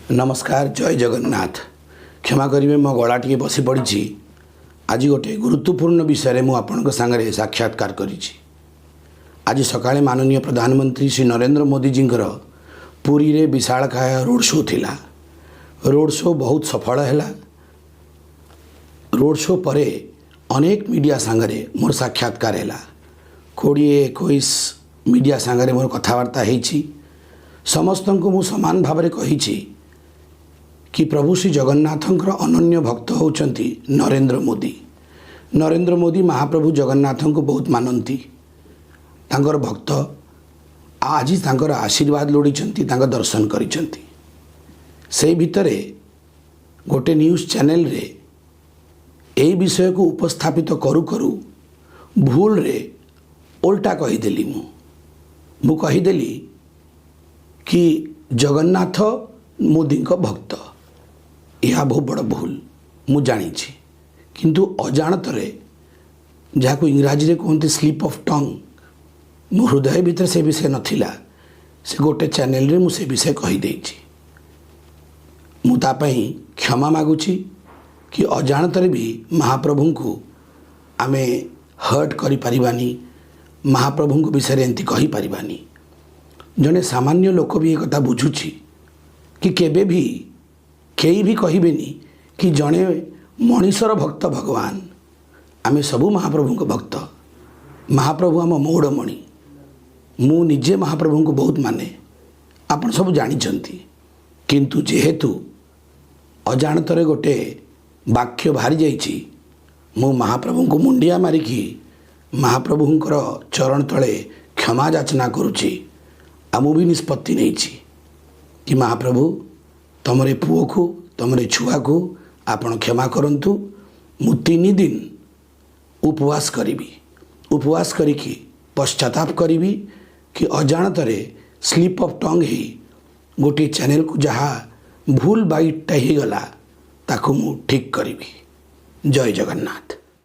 ନମସ୍କାର, ଜୟ ଜଗନ୍ନାଥ। କ୍ଷମା କରିବେ, ମୋ ଗଳା ଟିକେ ବସି ପଡ଼ିଛି। ଆଜି ଗୋଟେ ଗୁରୁତ୍ୱପୂର୍ଣ୍ଣ ବିଷୟରେ ମୁଁ ଆପଣଙ୍କ ସାଙ୍ଗରେ ସାକ୍ଷାତକାର କରିଛି। ଆଜି ସକାଳେ ମାନନୀୟ ପ୍ରଧାନମନ୍ତ୍ରୀ ଶ୍ରୀ ନରେନ୍ଦ୍ର ମୋଦିଜୀଙ୍କର ପୁରୀରେ ବିଶାଳକାୟ ରୋଡ଼ ଶୋ ଥିଲା। ରୋଡ଼ ଶୋ ବହୁତ ସଫଳ ହେଲା। ରୋଡ଼ ଶୋ ପରେ ଅନେକ ମିଡ଼ିଆ ସାଙ୍ଗରେ ମୋର ସାକ୍ଷାତକାର ହେଲା। 20-21 ମିଡ଼ିଆ ସାଙ୍ଗରେ ମୋର କଥାବାର୍ତ୍ତା ହେଇଛି। ସମସ୍ତଙ୍କୁ ମୁଁ ସମାନ ଭାବରେ କହିଛି କି ପ୍ରଭୁ ଶ୍ରୀ ଜଗନ୍ନାଥଙ୍କର ଅନନ୍ୟ ଭକ୍ତ ହେଉଛନ୍ତି ନରେନ୍ଦ୍ର ମୋଦି। ନରେନ୍ଦ୍ର ମୋଦି ମହାପ୍ରଭୁ ଜଗନ୍ନାଥଙ୍କୁ ବହୁତ ମାନନ୍ତି, ତାଙ୍କର ଭକ୍ତ। ଆଉ ଆଜି ତାଙ୍କର ଆଶୀର୍ବାଦ ଲୋଡ଼ିଛନ୍ତି, ତାଙ୍କ ଦର୍ଶନ କରିଛନ୍ତି। ସେଇ ଭିତରେ ଗୋଟେ ନ୍ୟୁଜ୍ ଚ୍ୟାନେଲରେ ଏଇ ବିଷୟକୁ ଉପସ୍ଥାପିତ କରୁ କରୁ ଭୁଲରେ ଓଲଟା କହିଦେଲି। ମୁଁ କହିଦେଲି କି ଜଗନ୍ନାଥ ମୋଦିଙ୍କ ଭକ୍ତ। ଏହା ବହୁତ ବଡ଼ ଭୁଲ, ମୁଁ ଜାଣିଛି। କିନ୍ତୁ ଅଜାଣତରେ, ଯାହାକୁ ଇଂରାଜୀରେ କୁହନ୍ତି ସ୍ଲିପ୍ ଅଫ୍ ଟଙ୍ଗ, ମୋ ହୃଦୟ ଭିତରେ ସେ ବିଷୟ ନଥିଲା। ସେ ଗୋଟେ ଚ୍ୟାନେଲରେ ମୁଁ ସେ ବିଷୟ କହିଦେଇଛି। ମୁଁ ତା ପାଇଁ କ୍ଷମା ମାଗୁଛି କି ଅଜାଣତରେ ବି ମହାପ୍ରଭୁଙ୍କୁ ଆମେ ହର୍ଟ କରିପାରିବାନି, ମହାପ୍ରଭୁଙ୍କ ବିଷୟରେ ଏମିତି କହିପାରିବାନି। ଜଣେ ସାମାନ୍ୟ ଲୋକ ବି ଏ କଥା ବୁଝୁଛି କି କେବେ ବି କେହି ବି କହିବେନି କି ଜଣେ ମଣିଷର ଭକ୍ତ ଭଗବାନ। ଆମେ ସବୁ ମହାପ୍ରଭୁଙ୍କ ଭକ୍ତ। ମହାପ୍ରଭୁ ଆମ ମଉଡ଼ମଣି। ମୁଁ ନିଜେ ମହାପ୍ରଭୁଙ୍କୁ ବହୁତ ମାନେ, ଆପଣ ସବୁ ଜାଣିଛନ୍ତି। କିନ୍ତୁ ଯେହେତୁ ଅଜାଣତରେ ଗୋଟେ ବାକ୍ୟ ବାହାରି ଯାଇଛି, ମୁଁ ମହାପ୍ରଭୁଙ୍କୁ ମୁଣ୍ଡିଆ ମାରିକି ମହାପ୍ରଭୁଙ୍କର ଚରଣ ତଳେ କ୍ଷମା ଯାଚନା କରୁଛି। ଆଉ ମୁଁ ବି ନିଷ୍ପତ୍ତି ନେଇଛି କି ମହାପ୍ରଭୁ, ତମର ଏ ପୁଅକୁ, ତମର ଏ ଛୁଆକୁ ଆପଣ କ୍ଷମା କରନ୍ତୁ। ମୁଁ 3 ଦିନ ଉପବାସ କରିବି। ଉପବାସ କରିକି ପଶ୍ଚାତାପ କରିବି କି ଅଜାଣତରେ ସ୍ଲିପ୍ ଅଫ୍ ଟଙ୍ଗ ହେଇ ଗୋଟିଏ ଚ୍ୟାନେଲକୁ ଯାହା ଭୁଲ ବାଇଟ୍ଟା ହେଇଗଲା, ତାକୁ ମୁଁ ଠିକ୍ କରିବି। ଜୟ ଜଗନ୍ନାଥ।